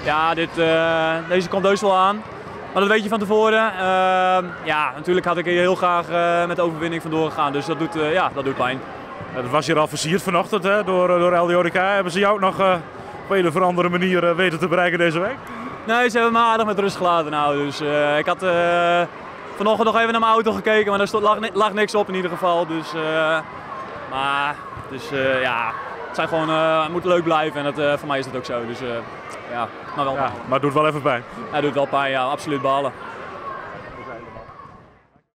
Ja, dit, deze komt heus wel aan. Maar dat weet je van tevoren. Ja, natuurlijk had ik hier heel graag met de overwinning vandoor gegaan. Dus dat doet, ja, dat doet pijn. Het was hier al versierd vanochtend, hè, door LDODK. Hebben ze jou ook nog op een of andere manier weten te bereiken deze week? Nee, ze hebben me aardig met rust gelaten. Nou, dus ik had vanochtend nog even naar mijn auto gekeken, maar daar lag niks op in ieder geval. Dus, maar, dus, ja, het zijn gewoon, het moet leuk blijven en dat, voor mij is dat ook zo. Dus, ja, maar wel Ja, maar het doet wel even pijn. Ja, het doet wel pijn, ja, absoluut balen.